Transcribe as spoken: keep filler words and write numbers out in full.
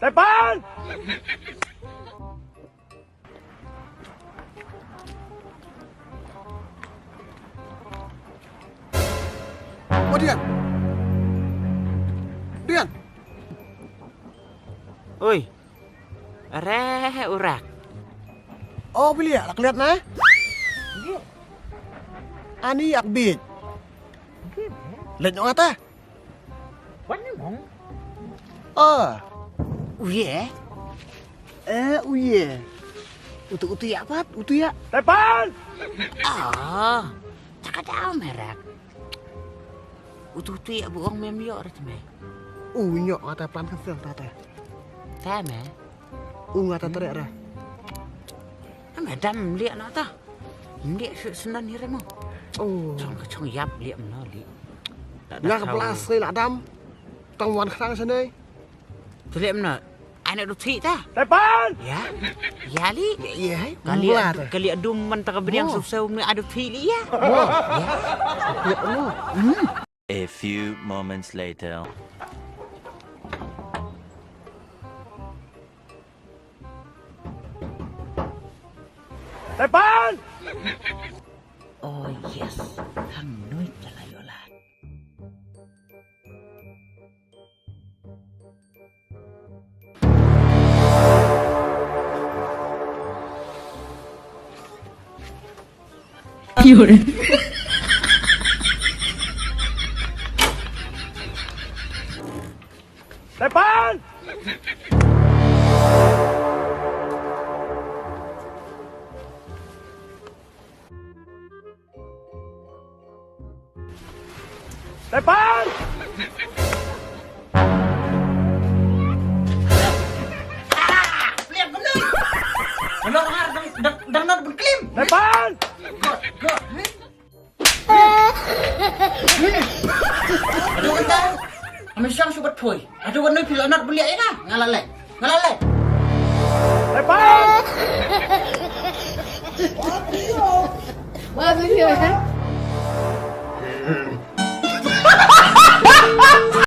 Tepan! Oh, Dian. Dian. Oi. Are urak. Oh, bilia, lak liat na? Ani ak bit. Let nyong ata. Wan ni mong. Ah. Uye. Eh, uye. Utu, utu ya pat, utu ya. Tepan! Ah, tak ada merak. Utu, utu ya buong mem yo rat me. U nyok ata plan kefel tate. Tame. U ngata tere ra. Am adam liak na ta. Liak shu senan ni remo. Oh. Chong ka chong yap liak mno liak. Nga ka blas ni la dam. Tang wan khang sene. Tu liak mno. Anak du thi ta. Tepan. Ya. Ya li. Ya, ya. Kali kali adum man ta ka beriang. Oh. Sub seu ni adu thi li ya. Oh. Ya. Liak mno. Hmm. A few moments later. Tepan! Oh yes, hang nuit jala yola. Tepan! Tepan! Tepan! Aduh, kata. Kami siang subat pui. Aduh, kanu pil anak beli aja. Ngalalai. Ngalalai. Tepan! Wah, sini ya.